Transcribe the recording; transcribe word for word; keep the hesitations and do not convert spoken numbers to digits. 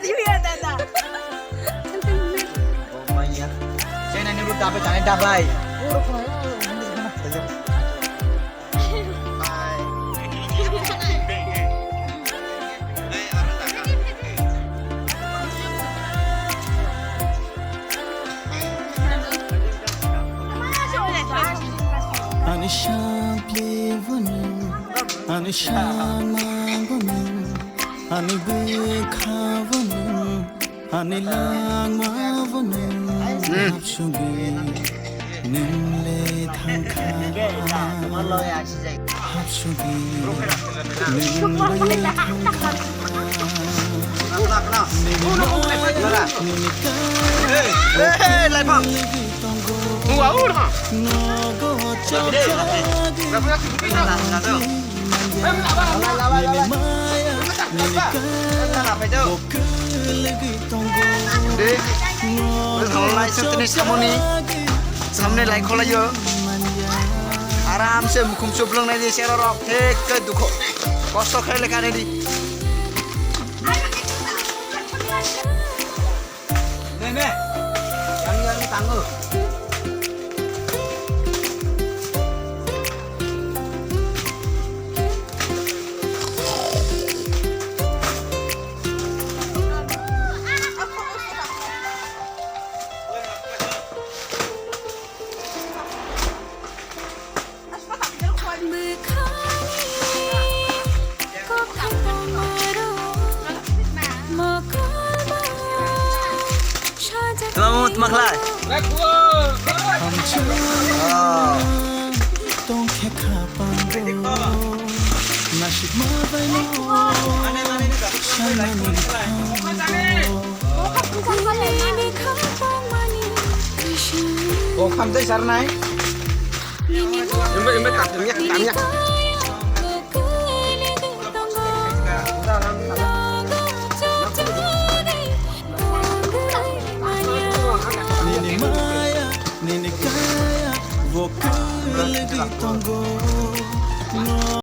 Iya, Dada. Oh, maya. Saya nanya dulu, dapat, jangan dapat. Ani shample vunu, ani shama vunu, ani bwkha vunu, ani langma vunu, hapsugwi nwng le thangkha. Hapsugwi nwng le thangkha. Nini maya, nini kha. Nogo chapchagwi nini maya, nini kha. Bokol gwi tongo. Nogo chapchagwi. Samni lai kholaio. Aram se mukhum chuplung nai di sero rok thik ke dukho. Kosto khai le kane di. Ne, ne. Yang, yang tango. Tamo tma khlai? Tongkhe kha pando, nasik ma bai no, sanani pando. O khamtai sarnai. Imbe, imbe, tak, tak, tak.